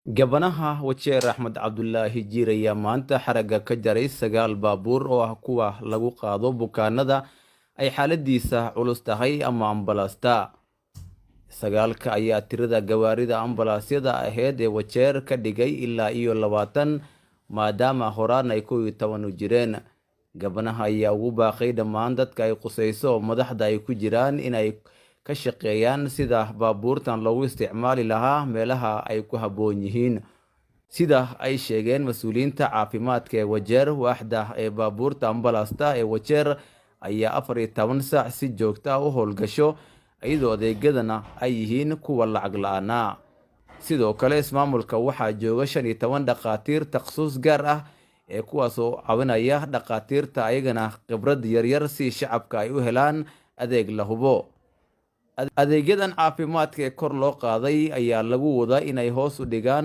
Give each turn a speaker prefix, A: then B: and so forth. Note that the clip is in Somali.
A: Gabanaha Wajeer Axmed Cabdulaahi Jiir ayaa maanta xaragga ka jaray 9 baabuur oo ah kuwa lagu qaado bukaanada ay xaaladiisa culus tahay ama ambalaasta. 9-ka ayaa tirada gawaarida ambalaasyada aheyd ee Wajeer ka dhigay ilaa iyo 20, maadaama horaan ay 11 u jireen. Gabanaha ayaa ugu baaqay dhammaan dadka ay qusayso oo madaxda ay ku jiraan inay ka shaqeeyaan sida baabuurtan loogu isticmaali lahaa meelaha ay ku habboon yihiin. Sida ay sheegeen mas-uuliyiinta caafimaadka ee Wajeer, waaxda ee baabuurta ambalaasta ee Wajeer ayaa 14 saac si joogto ah u howlgasho, iyadoo adeegyadana ay yihiin kuwa lacag la-aana. Sidoo kale ismaamulka waxaa jooga 15 dhakhaatiir takhasus gaar ah ee kuwaas oo caawinaya dhakhaatiirta ayagana khibrad yaryar si shacabka ay u helaan adeeg la hubo. Adeegyadan caafimaadka ee kor loo qaaday ayaa lagu wadaa inay hoos u dhigaan